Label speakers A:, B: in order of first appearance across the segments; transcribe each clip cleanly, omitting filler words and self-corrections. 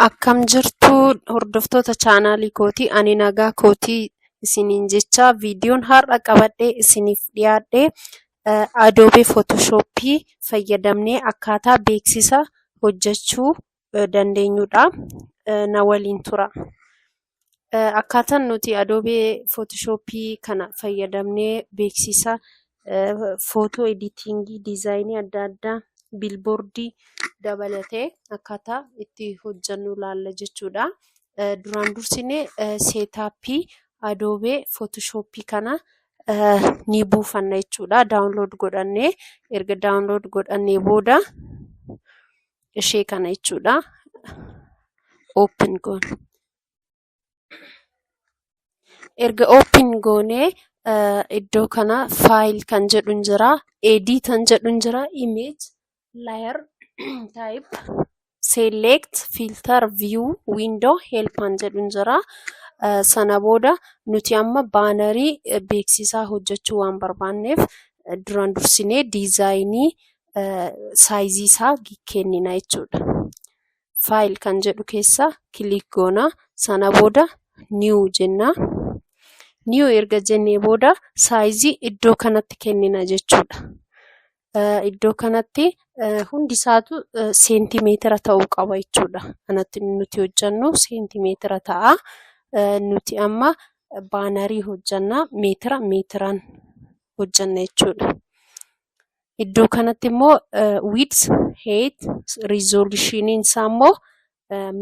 A: Akkam jirtu hordoftoota chaanaalii kootii, ani nagaa kootii isiniin jecha. Viidiyoon har'a qabadhee isiniif dhiyaadhe Adobe Photoshop fayyadamnee akkaataa beeksisa hojjechuu dandeenyudha. Na waliin tura. Akkaataan nuti Adobe Photoshop kana fayyadamnee beeksisa footoo editingii, diizaayinii adda addaa, biilboordii dabalatee akkaataa itti hojjennu ilaalla jechuudha. Duraan dursinee seetaappii Adobe Photoshop kana ni buufanna jechuudha. Daawunlood godhannee, erga daawunlood godhannee booda ishee kana jechuudha. Open goona. Erga open goonee iddoo kana file kan jedhu hin jira, edit kan jedhu hin jira, image, layer, type, select, filter, view, window, help kan jedhu hin jira. Sana booda nuti amma baanarii beeksisaa hojjechuu waan barbaanneef duraan dursinee diizaayinii saayizii isaa kennina jechuudha. File kan jedhu keessa kilik goona. Sana booda new jenna. New erga jennee booda saayizii iddoo kanatti kennina jechuudha. Iddoo kanatti hundi isaatu seentimeetira ta'uu qaba jechuudha. Kanatti nuti hojjennu seentimeetira ta'a. Nuti amma baanarii hojjenna, meetira meetiraan hojjenna jechuudha. Iddoo kanatti immoo width, height, resolution isaa immoo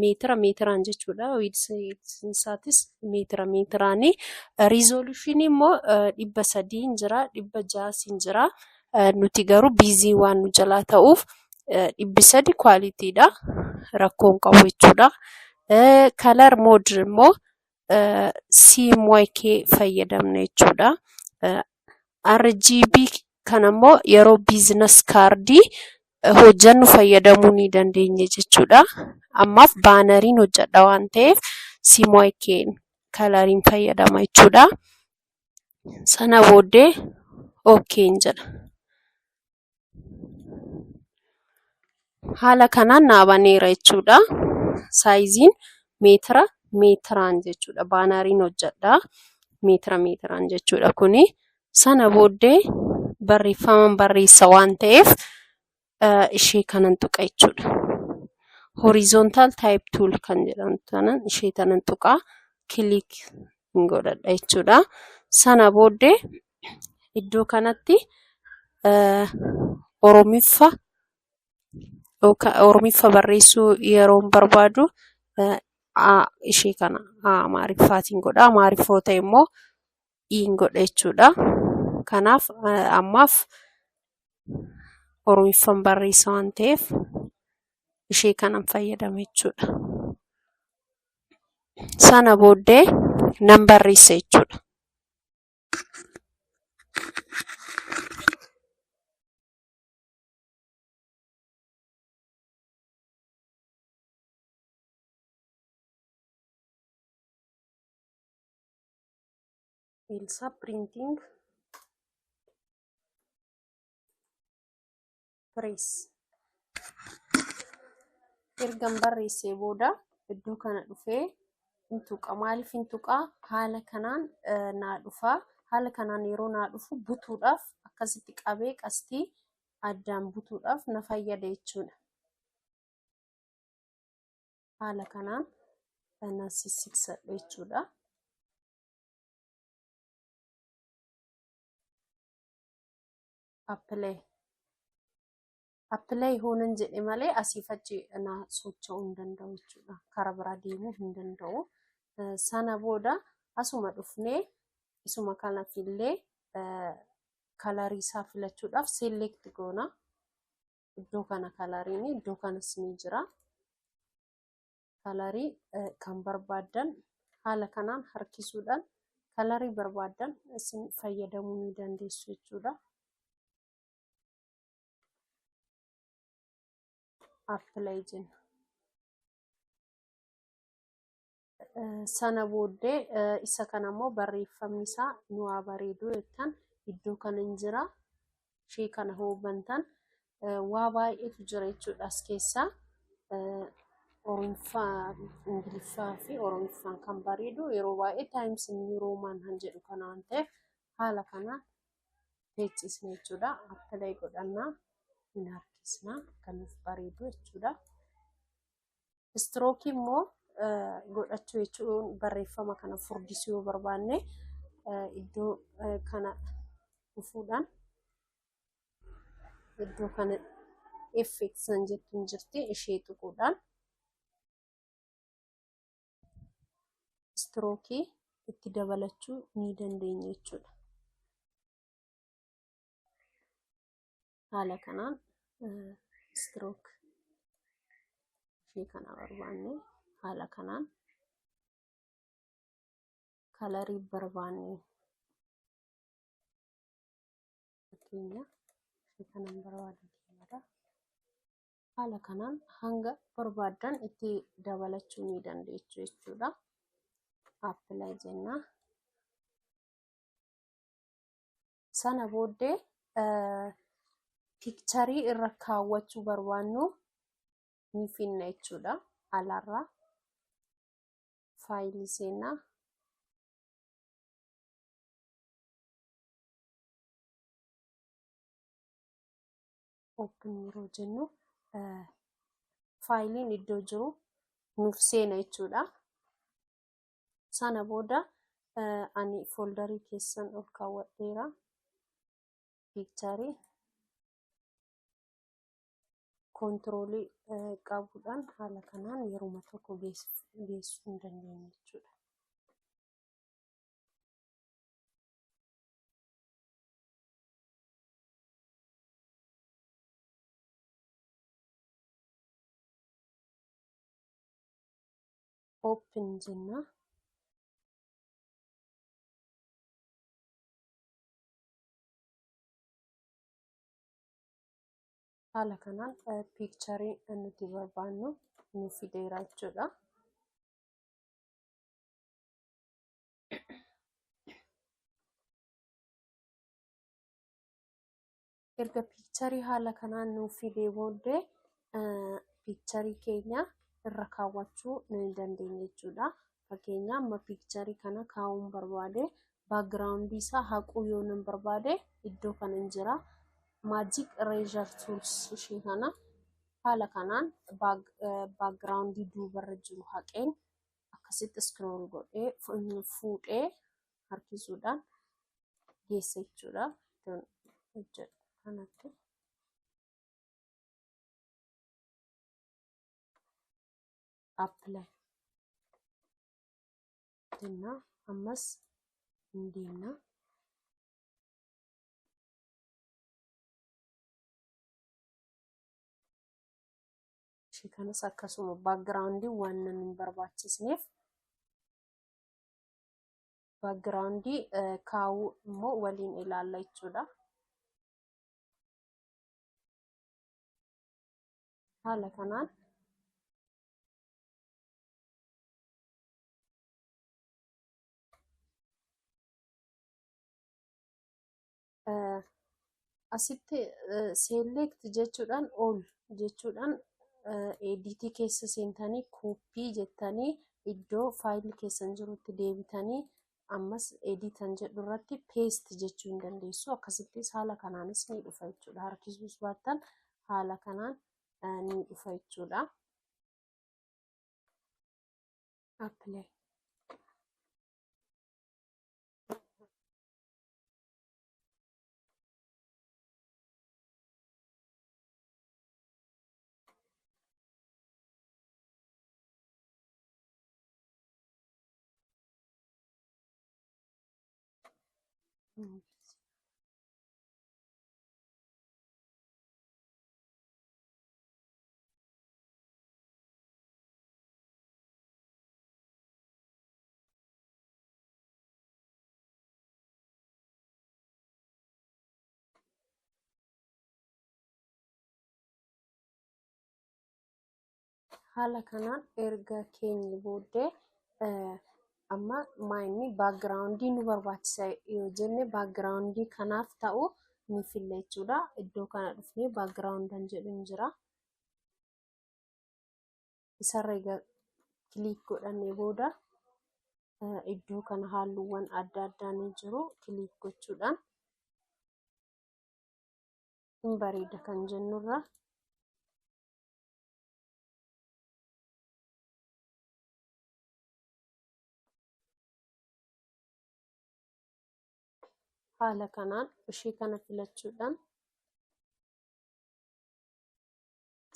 A: meetira meetiraan jechuudha. Width isaatis meetira meetiraani. Resolution immoo 300 hin jira, 600 hin jira. Nuti garuu biizii waan nu jalaa ta'uuf 300 kwaalitiidha. Rakkoo hin qabu jechuudha. Color mode immoo CMYK fayyadamna jechuudha. RGB kana immoo yeroo biizines kaardii hojjennu fayyadamuu ni dandeenya jechuudha. Ammaaf baanariin hojjedha waan ta'eef CMYK kalariin fayyadama jechuudha. Sana booddee OK'n jedha. Haala kanaan naa baneera jechuudha. Saayiziin meetira meetiraan jechuudha. Baanariin hojjedha. Meetira meetiraan jechuudha kuni. Sana booddee barreeffaman barreessa waan ta'eef ishee kanan tuqa jechuudha. Horizontal type tool kan jedhamtu tanan ishee tanan tuqa. Kilik godhadha jechuudha. Sana booddee iddoo kanatti Oromiffa Oromiffa barreessuu yeroon barbaadu ishee kana Amaariffaatiin godha. Amaariffa yoo ta'e immoo iin godha jechuudha. Kanaaf ammaaf Oromiffan barreessa waan ta'eef ishee kanan fayyadama jechuudha. Sana booddee nan barreessa jechuudha. Elsa Printing Press. Ergan barreessee booda iddoo kana dhufee hin tuqa. Maaliif hin tuqa? Haala kanaan naa dhufa. Haala kanaan yeroo naa dhufu butuudhaaf akkasitti qabee qastii addaan butuudhaaf na fayyada jechuudha. Haala kanaan na sissiksadha jechuudha. Apply. Apply hoonan jedhe malee asiif achi na socho'uu hin danda'u jechuudha. Karaa biraa deemuu hin danda'u. Sana booda asuma dhufnee isuma kana fillee kalarii isaa filachuudhaaf select goona. Iddoo kana kalariin iddoo kanas ni jira. Kalarii kan barbaaddan haala kanaan harkisuudhaan kalarii barbaaddan isin fayyadamuu ni dandeessu jechuudha. Apply jenna. Sana booddee isa kana immoo barreeffamni isaa nu haa bareedu jettan iddoo kana hin jira. Ishee kana hoo bantan waa baay'eetu jira jechuudha as keessaa. Oromiffaa, Ingiliffaa fi Oromiffaan kan bareedu yeroo baay'ee Times New Roman kan jedhu kana waan ta'eef haala kanaan teechisna jechuudha. Apply godhannaa hin harkisna kan nuuf bareedu jechuudha. Stroke immoo godhachuu jechuun barreeffama kana furdisuu yoo barbaanne iddoo kana dhufuudhaan iddoo kana effects kan jettuun jirti, ishee tuquudhaan stroke itti dabalachuu ni dandeenya jechuudha. Haala kanaan stroke ishee kana barbaanne haala kanaan colorii barbaanne, fakkeenya ishee kanan barbaade jechuudha. Haala kanaan hanga barbaaddan itti dabalachuu ni dandeessu jechuudha. Apply jenna. Sana booddee picturii irra kaawwachuu barbaannu ni finna jechuudha. Alaarraa fileii seenaa. Open yeroo jennu fileiin iddoo jiru nuuf seena jechuudha. Sana booda ani folderii keessan ol kaawwadheera. Picturii controlii qabuudhaan haala kanaan yeruma tokko geessuu hin dandeenya jechuudha. Open jenna. Haala kanaan picturii nuti barbaannu nu fideera jechuudha. Erga picturii haala kanaan nuuf fidee booddee picturii keenya irra kaawwachuu ni dandeenya jechuudha. Fakkeenyaaf, amma picturii kana kaa'uun barbaade, backgroundii isaa haquu yoo nan barbaade, iddoo kana hin jira. Magic Eraser Tools ishee kana haala kanaan backgroundii duubarra jiru haqeen akkasitti scroll godhee fuudhee harkisuudhaan geessa jechuudha. Iddoon hojjedhu kanatti. Apply jenna, ammas hin deemna. Ishee kanas akkasuma backgroundii waan nan hin barbaachisneef backgroundii kaa'uu immoo waliin ilaalla jechuudha. Haala kanaan asitti select jechuudhaan, all jechuudhaan, editii keessa seentanii, copy jettanii, iddoo fileii keessan jirutti deebitanii, ammas editan jedhu irratti paste jechuu hin dandeessu. Akkasittis haala kanaanis ni dhufa jechuudha. Harkisuus baattan haala kanaan ni dhufa jechuudha. Apply. Haala kanaan erga keenye booddee amma maayinni backgroundii nu barbaachisa yoo jenne, backgroundii kanaaf ta'u ni filla jechuudha. Iddoo kana dhufnee background kan jedhu ni jira. Isarra egaa click godhannee booda iddoo kana halluuwwan adda addaa ni jiru. Click gochuudhaan hin bareeda kan jennurra haala kanaan ishee kana filachuudhaan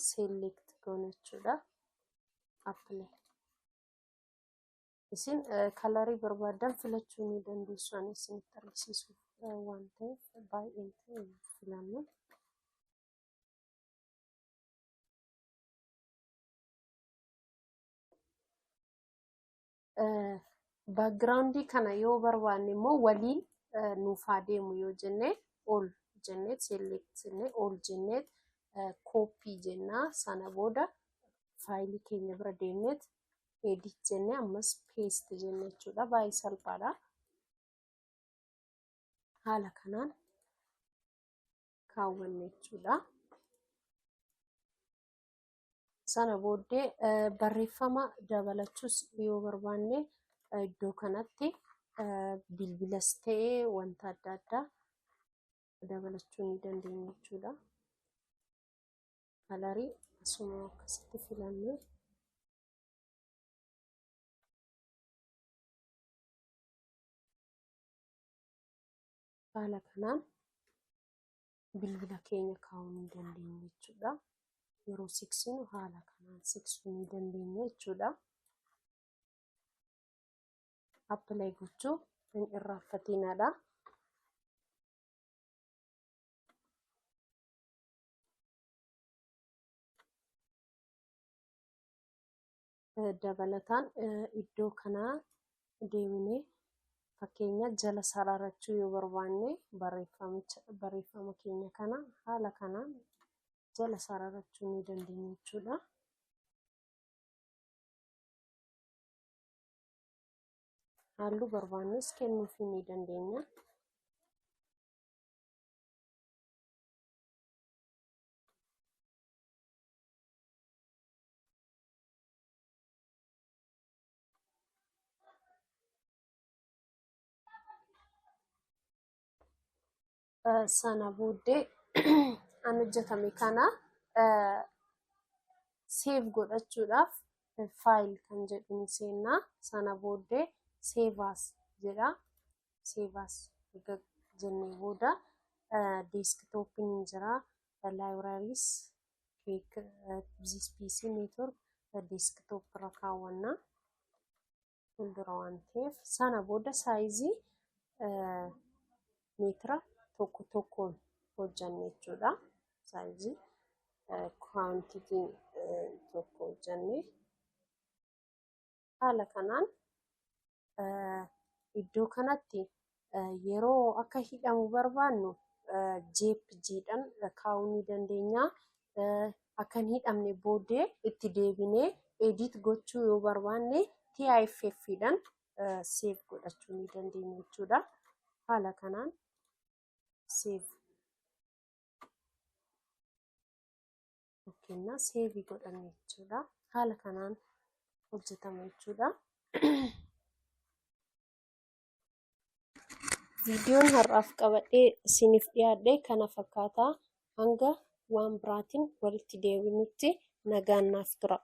A: select goona jechuudha. Apply. Isin colorii barbaaddan filachuu ni dandeessu. Ani isinitti argisiisuuf waan ta'eef baay'een ta'e filannu. Backgroundii kana yoo barbaanne immoo waliin nuuf haa deemu yoo jenne, ol jenneet select jennee, ol jenneet copy jennaa. Sana booda fileii keenya bira deemneet edit jennee ammas paste jenna jechuudha. Baay'ee salphaadha. Haala kanaan kaawwanne jechuudha. Sana booddee barreeffama dabalachuus yoo barbaanne iddoo kanatti bilbilas ta'ee wanta adda addaa dabalachuu ni dandeenya jechuudha. Colorii asuma akkasitti filannee haala kanaan bilbila keenya kaa'uu ni dandeenya jechuudha. Yeroo siqsinu haala kanaan siqsuu ni dandeenya jechuudha. Apply gochuu hin irraanfatinaadha. Dabalataan iddoo kanaa deemnee fakkeenya jala sararachuu yoo barbaanne, barreeffama keenya kana haala kanaan jala sararachuu ni dandeenya jechuudha. Halluu barbaannes kennuufii ni dandeenya. Sana booddee an hojjetame kana save godhachuudhaaf file kan jedhu ni seennaa. Sana booddee save as jedha. Save as erga jennee booda desktopiin ni jira. Libraries, this PC, network, desktop irra kaawwanna. Fuuldura waan ta'eef sana booda sizeii meetira tokko tokkoon hojjanne jechuudha. Sizeii quantityn tokko hojjanne haala kanaan iddoo kanatti yeroo akka hidhamu barbaannu JPGdhaan kaa'uu ni dandeenya. Akka hin hidhamne booddee itti deebinee edit gochuu yoo barbaanne TIFFdhaan save godhachuu ni dandeenya jechuudha. Haala kanaan save kennaa saveii godhanne jechuudha. Haala kanaan hojjetama jechuudha. Viidiyoon har'aaf qabadhee isiniif dhiyaadhe kana fakkaata. Hanga waan biraatiin walitti deebinutti nagaan naaf tura.